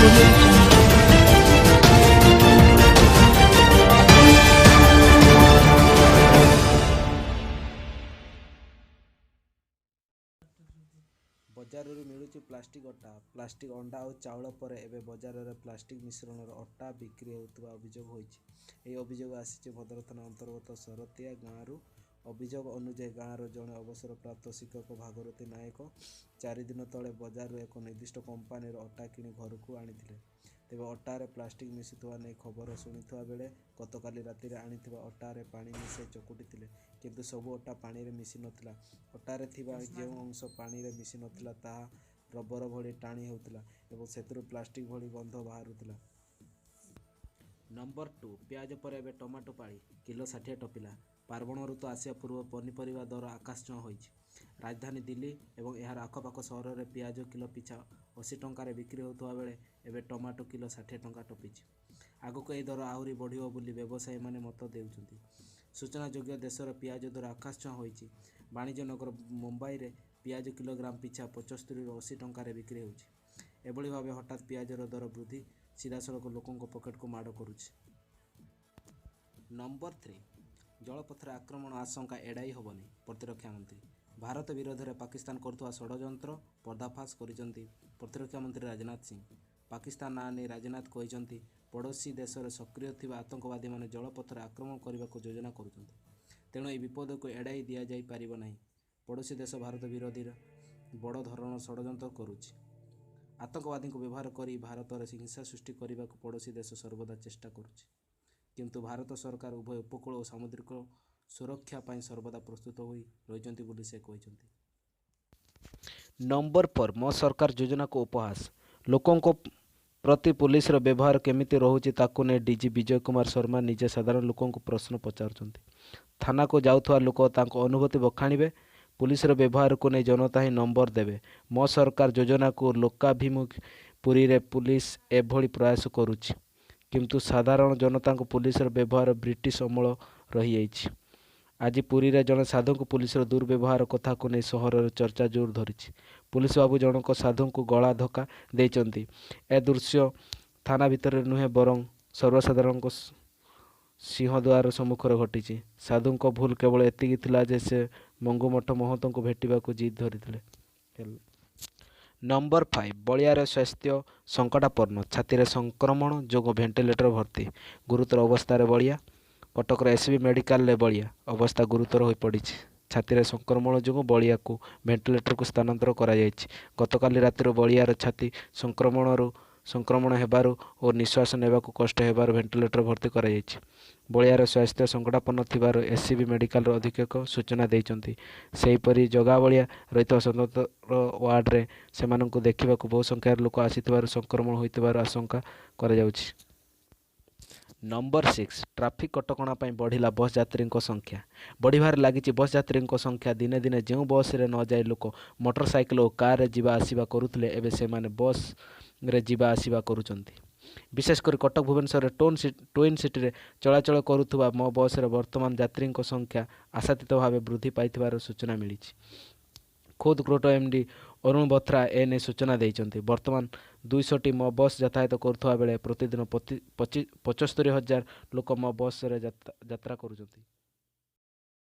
Audio Jungle. ବଜାରରୁ ମିଳୁଛି plastic ଅଟା। ପ୍ଲାଷ୍ଟିକ୍ ଅଣ୍ଡା ଓ ଚାଉଳ ପରେ ଏବେ ବଜାରରେ ପ୍ଲାଷ୍ଟିକ୍ ମିଶ୍ରଣର ଅଟା ବିକ୍ରି ହେଉଥିବା ଅଭିଯୋଗ ହୋଇଛି। ଏହି ଅଭିଯୋଗ ଆସିଛି ଭଦ୍ରକ ଥାନା ଅନ୍ତର୍ଗତ ସରତିଆ ଗାଁରୁ। ଅଭିଯୋଗ ଅନୁଯାୟୀ, ଗାଁର ଜଣେ ଅବସରପ୍ରାପ୍ତ ଶିକ୍ଷକ ଭାଗୀରଥି ନାୟକ 4 ଦିନ ତଳେ ବଜାରରୁ ଏକ ନିର୍ଦ୍ଦିଷ୍ଟ କମ୍ପାନୀର ଅଟା କିଣି ଘରକୁ ଆଣିଥିଲେ। ତେବେ ଅଟାରେ ପ୍ଲାଷ୍ଟିକ୍ ମିଶୁଥିବା ନେଇ ଖବର ଶୁଣିଥିବା ବେଳେ ଗତକାଲି ରାତିରେ ଆଣିଥିବା ଅଟାରେ ପାଣି ମିଶାଇ ଚକଟିଥିଲେ। କିନ୍ତୁ ସବୁ ଅଟା ପାଣିରେ ମିଶି ନଥିଲା। ଅଟାରେ ଥିବା ଯେଉଁ ଅଂଶ ପାଣିରେ ମିଶି ନଥିଲା, ତାହା ରବର ଭଳି ଟାଣି ହେଉଥିଲା ଏବଂ ସେଥିରୁ ପ୍ଲାଷ୍ଟିକ୍ ଭଳି ଗନ୍ଧ ବାହାରୁଥିଲା। ନମ୍ବର ଟୁ, ପିଆଜ ପରେ ଏବେ ଟମାଟୋ ପାଳି। କିଲୋ 60 ଟପିଲା। ପାର୍ବଣ ଋତୁ ଆସିବା ପୂର୍ବରୁ ପନିପରିବା ଦର ଆକାଶଛୁଆଁ ହୋଇଛି। ରାଜଧାନୀ ଦିଲ୍ଲୀ ଏବଂ ଏହାର ଆଖପାଖ ସହରରେ ପିଆଜ କିଲୋ ପିଛା 80 ଟଙ୍କାରେ ବିକ୍ରି ହେଉଥିବା ବେଳେ ଏବେ ଟମାଟୋ କିଲୋ 60 ଟଙ୍କା ଟପିଛି। ଆଗକୁ ଏହି ଦର ଆହୁରି ବଢ଼ିବ ବୋଲି ବ୍ୟବସାୟୀମାନେ ମତ ଦେଉଛନ୍ତି। ସୂଚନାଯୋଗ୍ୟ, ଦେଶରେ ପିଆଜ ଦର ଆକାଶଛୁଆଁ ହୋଇଛି। ବାଣିଜ୍ୟ ନଗର ମୁମ୍ବାଇରେ ପିଆଜ କିଲୋଗ୍ରାମ ପିଛା 75ରୁ 80 ଟଙ୍କାରେ ବିକ୍ରି ହେଉଛି। ଏଭଳି ଭାବେ ହଠାତ୍ ପିଆଜର ଦର ବୃଦ୍ଧି ସିଧାସଳଖ ଲୋକଙ୍କ ପକେଟକୁ ମାଡ଼ କରୁଛି। ନମ୍ବର ଥ୍ରୀ, ଜଳପଥରେ ଆକ୍ରମଣ ଆଶଙ୍କା ଏଡ଼ାଇ ହେବନି: ପ୍ରତିରକ୍ଷା ମନ୍ତ୍ରୀ। ଭାରତ ବିରୋଧରେ ପାକିସ୍ତାନ କରୁଥିବା ଷଡ଼ଯନ୍ତ୍ର ପର୍ଦ୍ଦାଫାଶ କରିଛନ୍ତି ପ୍ରତିରକ୍ଷା ମନ୍ତ୍ରୀ ରାଜନାଥ ସିଂହ। ପାକିସ୍ତାନ ନାଁ ନେଇ ରାଜନାଥ କହିଛନ୍ତି, ପଡ଼ୋଶୀ ଦେଶରେ ସକ୍ରିୟ ଥିବା ଆତଙ୍କବାଦୀମାନେ ଜଳପଥରେ ଆକ୍ରମଣ କରିବାକୁ ଯୋଜନା କରୁଛନ୍ତି। ତେଣୁ ଏହି ବିପଦକୁ ଏଡ଼ାଇ ଦିଆଯାଇ ପାରିବ ନାହିଁ। ପଡ଼ୋଶୀ ଦେଶ ଭାରତ ବିରୋଧରେ ବଡ଼ ଧରଣର ଷଡ଼ଯନ୍ତ୍ର କରୁଛି। ଆତଙ୍କବାଦୀଙ୍କୁ ବ୍ୟବହାର କରି ଭାରତରେ ହିଂସା ସୃଷ୍ଟି କରିବାକୁ ପଡ଼ୋଶୀ ଦେଶ ସର୍ବଦା ଚେଷ୍ଟା କରୁଛି। କିନ୍ତୁ ଭାରତ ସରକାର ଉଭୟ ଉପକୂଳ ଓ ସାମୁଦ୍ରିକ ସୁରକ୍ଷା ପାଇଁ ସର୍ବଦା ପ୍ରସ୍ତୁତ ହୋଇ ରହିଛନ୍ତି ବୋଲି ସେ କହିଛନ୍ତି। ନମ୍ବର ଫୋର୍, ମୋ ସରକାର ଯୋଜନାକୁ ଉପହାସ। ଲୋକଙ୍କ ପ୍ରତି ପୁଲିସର ବ୍ୟବହାର କେମିତି ରହୁଛି, ତାକୁ ନେଇ ଡିଜି ବିଜୟ କୁମାର ଶର୍ମା ନିଜେ ସାଧାରଣ ଲୋକଙ୍କୁ ପ୍ରଶ୍ନ ପଚାରୁଛନ୍ତି। ଥାନାକୁ ଯାଉଥିବା ଲୋକ ତାଙ୍କ ଅନୁଭୂତି ବଖାଣିବେ। ପୁଲିସର ବ୍ୟବହାରକୁ ନେଇ ଜନତା ହିଁ ନମ୍ବର ଦେବେ। ମୋ ସରକାର ଯୋଜନାକୁ ଲୋକାଭିମୁଖୀ ପୁରୀରେ ପୁଲିସ ଏଭଳି ପ୍ରୟାସ କରୁଛି। କିନ୍ତୁ ସାଧାରଣ ଜନତାଙ୍କୁ ପୁଲିସର ବ୍ୟବହାର ବ୍ରିଟିଶ ଅମଳ ରହିଯାଇଛି। ଆଜି ପୁରୀରେ ଜଣେ ସାଧୁଙ୍କୁ ପୁଲିସର ଦୁର୍ବ୍ୟବହାର କଥାକୁ ନେଇ ସହରରେ ଚର୍ଚ୍ଚା ଜୋର ଧରିଛି। ପୁଲିସ ବାବୁ ଜଣକ ସାଧୁଙ୍କୁ ଗଳା ଧକ୍କା ଦେଇଛନ୍ତି। ଏ ଦୃଶ୍ୟ ଥାନା ଭିତରେ ନୁହେଁ, ବରଂ ସର୍ବସାଧାରଣଙ୍କ ସିଂହଦ୍ୱାର ସମ୍ମୁଖରେ ଘଟିଛି। ସାଧୁଙ୍କ ଭୁଲ କେବଳ ଏତିକି ଥିଲା ଯେ ସେ ମଙ୍ଗୁମଠ ମହନ୍ତଙ୍କୁ ଭେଟିବାକୁ ଜିଦ୍ ଧରିଥିଲେ। ନମ୍ବର ଫାଇଭ୍, ବଳିଆର ସ୍ୱାସ୍ଥ୍ୟ ସଙ୍କଟାପନ୍ନ। ଛାତିରେ ସଂକ୍ରମଣ ଯୋଗୁଁ ଭେଣ୍ଟିଲେଟରରେ ଭର୍ତ୍ତି। ଗୁରୁତର ଅବସ୍ଥାରେ ବଳିଆ। କଟକର ଏସ୍ସିବି ମେଡିକାଲରେ ବଳିଆ ଅବସ୍ଥା ଗୁରୁତର ହୋଇପଡ଼ିଛି। ଛାତିରେ ସଂକ୍ରମଣ ଯୋଗୁଁ ବଳିଆକୁ ଭେଣ୍ଟିଲେଟରକୁ ସ୍ଥାନାନ୍ତର କରାଯାଇଛି। ଗତକାଲି ରାତିରୁ ବଳିଆର ଛାତି ସଂକ୍ରମଣ ହେବାରୁ ଓ ନିଃଶ୍ୱାସ ନେବାକୁ କଷ୍ଟ ହେବାରୁ ଭେଣ୍ଟିଲେଟରରେ ଭର୍ତ୍ତି କରାଯାଇଛି। ବଳିଆର ସ୍ୱାସ୍ଥ୍ୟ ସଙ୍କଟାପନ୍ନ ଥିବାରୁ ଏସ୍ସିବି ମେଡିକାଲର ଅଧୀକ୍ଷକ ସୂଚନା ଦେଇଛନ୍ତି। ସେହିପରି ଜଗା-ବଳିଆ ରହିଥିବା ସ୍ୱତନ୍ତ୍ର ୱାର୍ଡରେ ସେମାନଙ୍କୁ ଦେଖିବାକୁ ବହୁ ସଂଖ୍ୟାରେ ଲୋକ ଆସିଥିବାରୁ ସଂକ୍ରମଣ ହୋଇଥିବାର ଆଶଙ୍କା କରାଯାଉଛି। ନମ୍ବର ସିକ୍ସ, ଟ୍ରାଫିକ୍ କଟକଣା ପାଇଁ ବଢ଼ିଲା ବସ୍ ଯାତ୍ରୀଙ୍କ ସଂଖ୍ୟା। ବଢ଼ିବାରେ ଲାଗିଛି ବସ୍ ଯାତ୍ରୀଙ୍କ ସଂଖ୍ୟା। ଦିନେ ଦିନେ ଯେଉଁ ବସ୍ରେ ନ ଯାଇ ଲୋକ ମୋଟର ସାଇକେଲ ଓ କାର୍ରେ ଯିବା ଆସିବା କରୁଥିଲେ, ଏବେ ସେମାନେ ବସ୍ରେ ଯିବା ଆସିବା କରୁଛନ୍ତି। ବିଶେଷ କରି କଟକ ଭୁବନେଶ୍ୱରରେ ଟ୍ୱିନ୍ ସିଟିରେ ଚଳାଚଳ କରୁଥିବା ମୋ ବସ୍ରେ ବର୍ତ୍ତମାନ ଯାତ୍ରୀଙ୍କ ସଂଖ୍ୟା ଆଶାତୀତ ଭାବେ ବୃଦ୍ଧି ପାଇଥିବାର ସୂଚନା ମିଳିଛି। ଖୋଦ୍ କ୍ରୋଟୋ ଏମ୍ଡି ଅରୁଣ ବୋଥ୍ରା ଏ ନେଇ ସୂଚନା ଦେଇଛନ୍ତି। ବର୍ତ୍ତମାନ 200ଟି ମୋ ବସ୍ ଯାତାୟାତ କରୁଥିବା ବେଳେ ପ୍ରତିଦିନ 75 ହଜାର ଲୋକ ମୋ ବସ୍ରେ ଯାତ୍ରା କରୁଛନ୍ତି।